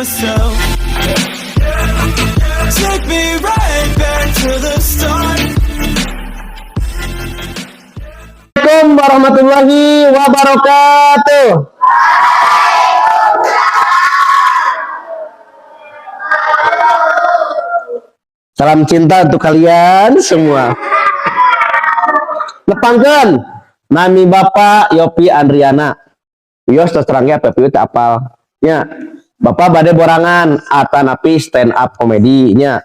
myself. Take me right back to the start. Assalamualaikum warahmatullahi wabarakatuh. Salam cinta untuk kalian semua. Nepangkeun nami Bapak Yopi Andriana. Wios, terus terangnya apa teu apal. Nya, Bapak bade borangan atanapi stand up komedi nya.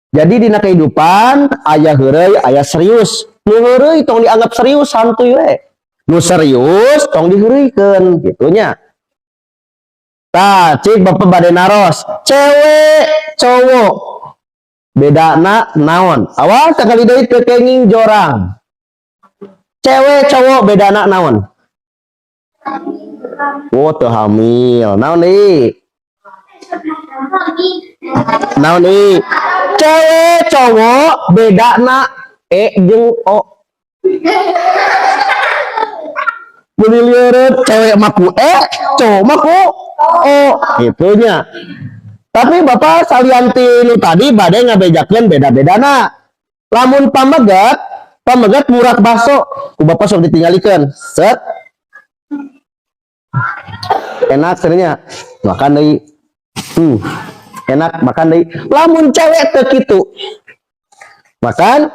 Jadi dina kehidupan aya heureuy, aya serius. Nu heureuy tong dianggap serius, santuy we. Nu serius tong diheureuykeun gitu nya. Tah, cik Bapak bade naros, cewek cowok bedana naon? Awas, sakali deui teu kenging jorang. Cewek cowok bedana naon? Oh, teu hamil. Naon deui? Naon deui? Cewek cowok bedana E jeung O. Beli lieureut, cewek mah ku E, cowok mah ku O, gitu nya. Tapi Bapak salian ti nu tadi bade ngabejakeun beda-bedana. Lamun pameget, pameget murak baso, ku Bapak sok ditinggalikeun. Set. Enak sebenarnya. Makan deui. Enak, makan deui. Lamun cewek teu kitu. Makan.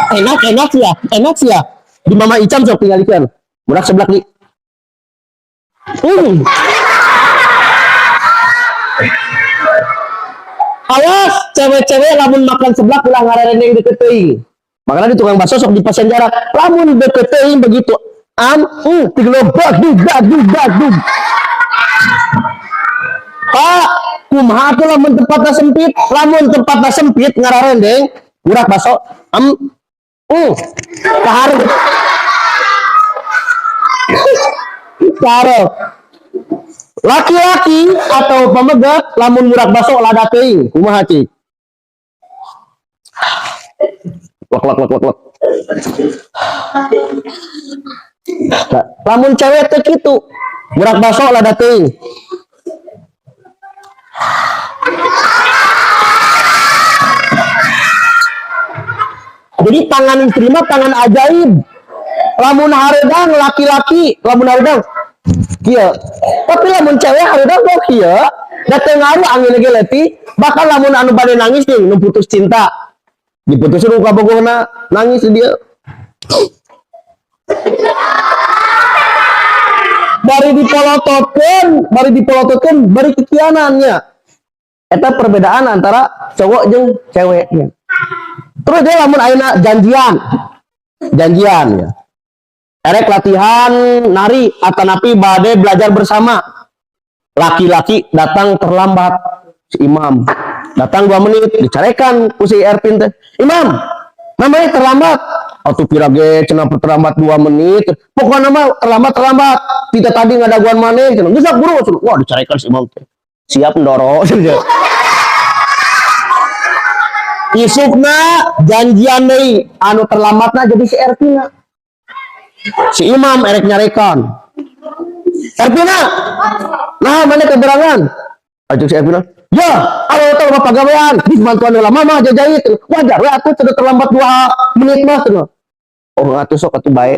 Enak, enak ya, enak ya. Di Mama Icam sok tinggalikeun. Murak seblak di. Awas, cewek-cewek lamun makan seblak ulah ngarerendeng deket teuing. Makanya di tukang bakso sok dipasihan jarak. Lamun deket teuing begitu am, digelobak dug dag dug dag dug. Pak, kumaha atuh lamun tempatna sempit? Lamun tempatna sempit ngararendeng, murak bakso, am, kaharup. Kaharup. Laki-laki atau pameget lamun murak bakso lada teuing, kumaha cik? Lek lek lek lek lek. Nah, lamun cewek teh kitu, murak bakso lada teuing. Jadi tangan istri mah tangan ajaib. Lamun hareudang laki-laki, lamun hareudang kieu. Tapi lamun cewek hareudang kok kieu, da teu ngaruh angin ge leutik, bahkan lamun anu bade nangis nih, nu putus cinta. Diputusin ku kabogohna, nangis dia. Bari dipolototkeun, bari dipolototkeun, bari kikianannya. Eta perbedaan antara cowok jeung ceweknya. Terus dia lamun ayeuna janjian. Janjian ya. Erek latihan nari atanapi bade belajar bersama. Laki-laki datang terlambat, si imam. Datang 2 menit, dicarekan ku si Erpin teh. "Imam, namanya terlambat." "Atuh pira ge cenah terlambat 2 menit. Pokoknya mah terlambat terlambat. Kita tadi ngadaguan maneh cenah. Geus buru cenah." Wah, dicarekan si imam teh. "Siap, Ndoro." Isukna janjian deui, anu terlambatna jadi si Erpina. Si imam erek nyarekan. "Erpina, nah mana keberangan?" Acuk si Erpina. "Ya, kalau tahu bapak gawean, di bantuan heula mama jajait. Wajar we aku sudah terlambat 2 menit mah cenah." "Oh, atuh sok atuh bae."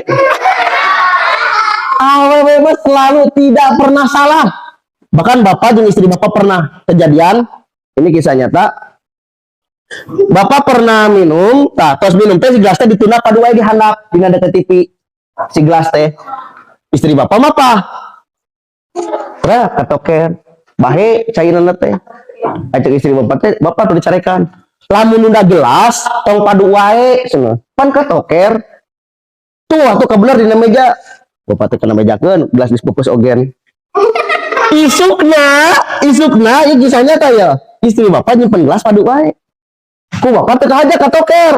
Awewe mah selalu tidak pernah salah. Bahkan bapak dan istri bapak pernah kejadian, ini kisah nyata. Bapak pernah minum, tah, terus minum teh si gelas teh ditunda padu wae di handap, dina deket TV. Si gelas teh. Istri bapak mah apa? Reh, katoker. Bahe cairana teh. Acek istri bapak teh, bapak tuh dicarekan. "Lamun nunda gelas, tong padu wae cenah. Pan katoker." Tuh, atuh kabener dina meja. Bapak teh kena mejakeun, gelas geus pupus ogen. Isukna, isukna, ieu kisahnya teh ya. Istri bapak nyimpen gelas padu wae. Ku bapak teh aja katoker.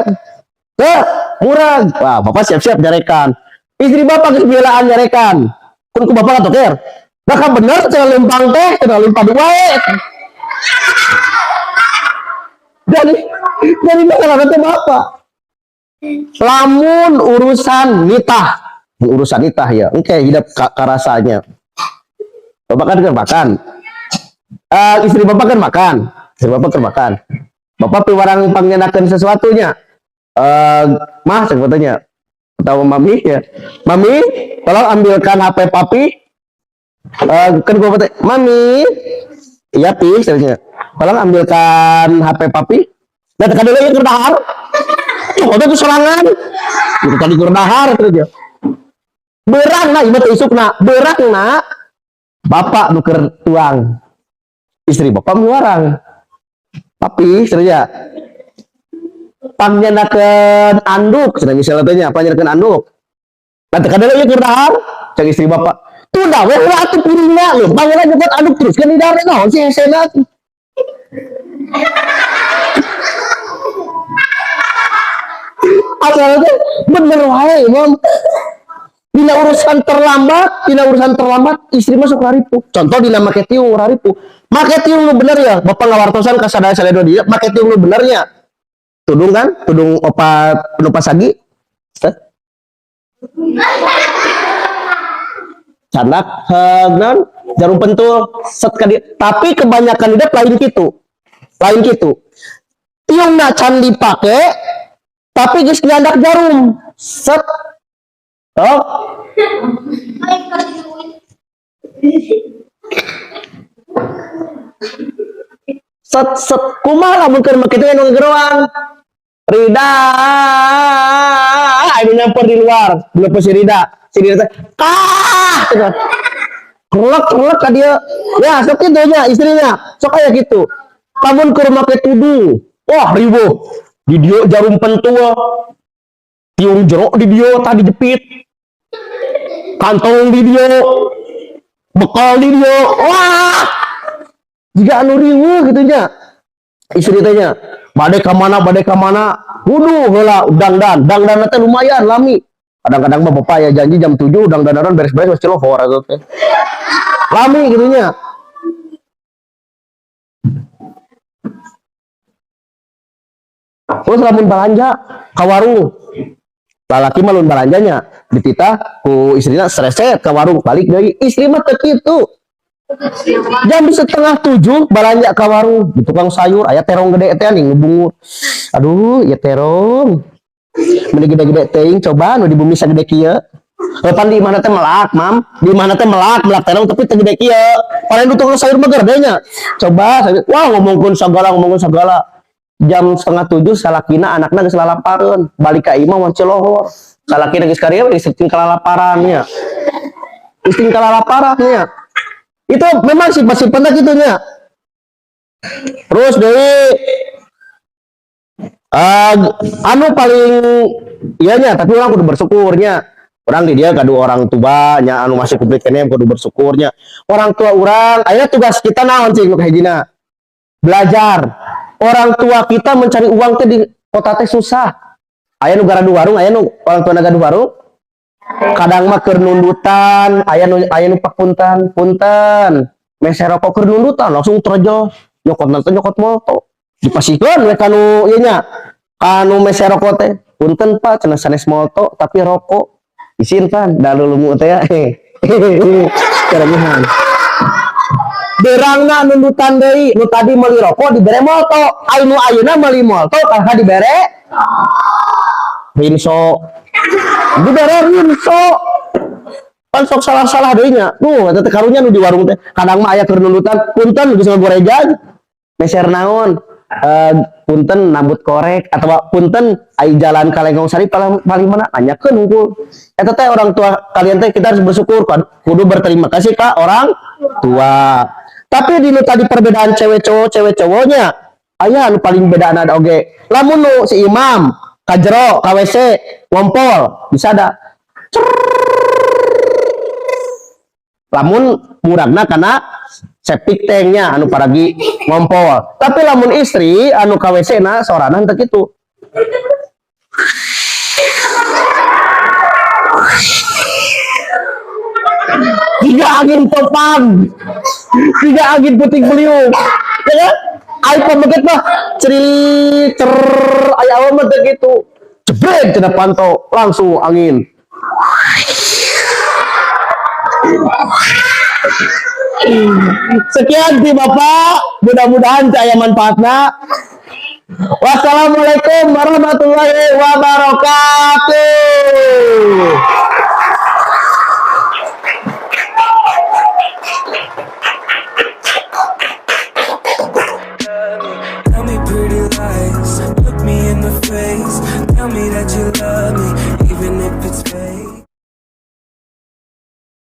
Teh, murag. Wah, bapak siap-siap nyarekan. Istri bapak geus belaan nyarekan. Kun ku bapak katoker. Nah, kan bener cenah lempang teh, cenah lempang wae. Jadi masalah teh bapak. Lamun urusan nitah, Urusan itah ya. Oke, hidup karasanya. Bapak kan kan makan. Eh, istri bapak kan makan. Istri bapak kan makan. Bapak piwarang pangnyandakkeun sesuatunya. Eh, mah sebetulnya atau mami ya. Mami, tolong ambilkan HP papi. Eh, kan gua teh, mami. Iya, pi, sebenarnya. Tolong ambilkan HP papi. Nah, tekan dulu ya keur dahar. Tuh, ada tuh sorangan. Itu tadi keur dahar terus dia. Beurang na, ieu teh isukna. Beurang na. Bapak nu keur tuang. Istri bapak miwarang. Papi, istrinya. Pangnyandakkeun anduk, cenah misalnya teh nya, pangnyandakkeun anduk. Nah, tekan dulu ya keur dahar. Cek istri bapak. Tuh dah, weh lah atuh piringna lho. Pangeran nyebut anduk terus kan di dahar naon sih hesena. Asalnya teh bener wae, Imam. Dina urusan terlambat, istri masuk raripu. Contoh dina make tiung raripu. Make tiung nu bener ya, bapak ngawartosan ka sadaya-sadaya dia, make tiung nu benernya. Tudung kan? Tudung opat nu pasagi. Set. Candak naon? Jarum pentul set ka dieu. Tapi kebanyakan dia lain gitu. Lain gitu. Tiungna can dipake, tapi geus nyandak jarum. Set. Oh, set set kumaha lamun keur make teh nu geroan. Rida, anu nyamper di luar, belum si Rida. Si Rida teh, ah, gitu. Kerlek kerlek ka dieu. Ya, sok kitu nya istrinya. Sok aya kitu. Lamun keur make tudung, wah riweuh. Di dieu jarum pentul. Tiung jero di dieu tadi jepit. Kantong di dieu. Bekal di dieu. Wah. Jiga anu riweuh gitu nya. Istri teh nya, bade ka mana, bade ka mana, kudu heula dangdan. Dangdan teh lumayan lami. Kadang-kadang mah bapak ya janji jam 7 dangdanan beres-beres masih lohor atuh teh. Lami gitu nya. Terus lamun balanja ka warung. Lalaki mah lamun balanjanya dititah ku istrina sreset ka warung balik deui. Istri mah teu kitu. Jam 6.30 balanja ka warung di tukang sayur aya terong gede teh nih ngebungur. Aduh, ya terong. Meni gede-gede teuing coba nu di bumi sagede kieu. Pan di mana teh melak, Mam. Di mana teh melak, melak terong tapi teu gede kieu. Paling nu tukang sayur mah gede nya. Coba, wah ngomongkeun sagala, ngomongkeun sagala. Jam 6.30 salakina anakna geus lalapareun. Balik ka imah wanci lohor. Salakina geus karieu geus kalalaparan nya. Geus kalalaparan nya. Itu memang sifat-sifatnya gitu nya. Terus dari anu paling iya nya, tapi urang kudu bersyukurnya. Urang di dia gaduh orang tua nya anu masih publik keneh kudu bersyukurnya. Orang tua urang, ayeuna tugas kita naon cing nu kahijina? Belajar. Orang tua kita mencari uang teh di kota teh susah. Aya nu gaduh warung, aya nu orang tua gaduh warung. Kadang mah keur nundutan, aya nu papunten, punten. Meser rokok keur nundutan langsung terjol. Nyokot nanti nyokot molto. Dipasihkeun we kanu ieu nya. Kanu meser rokok teh. Punten Pak, cenah sanes molto tapi rokok. Isin pan, da lulumu teh ya. Karenyahan. Berangna nundutan deui, nu tadi meuli rokok dibere molto, anu ayeuna meuli molto kalah dibere rinso. Dibere rinso. Pan sok salah-salah deui nya. Duh, eta teh karunya nu di warung teh. Kadang mah aya keur nundutan, punten geus ngagorejan. Meser naon? Eh, punten nambut korek atau punten ai jalan ka Lengkong Sari paling, paling mana nanyakeun hungkul. Eta teh orang tua kalian teh kita harus bersyukur kudu berterima kasih ka orang tua. Tapi di nu tadi perbedaan cewek cowok cewek cowoknya aya anu paling bedaan ada oge. Lamun nu si imam ka jero ka WC ngompol bisa ada lamun muragna karena septic tanknya anu paragi ngompol. Tapi lamun istri anu ka WC na sorangan teu kitu. Tiga angin topan, tiga angin puting beliung, ya kan? Ai pameget mah cerilit cer, ai awal mah teu kitu. Jebret cenah panto, langsung angin. Sekian ti Bapak, mudah-mudahan saya manfaatna. Wassalamualaikum warahmatullahi wabarakatuh. Tell me pretty lies, look me in the face. Tell me that you love me, even if it's fake.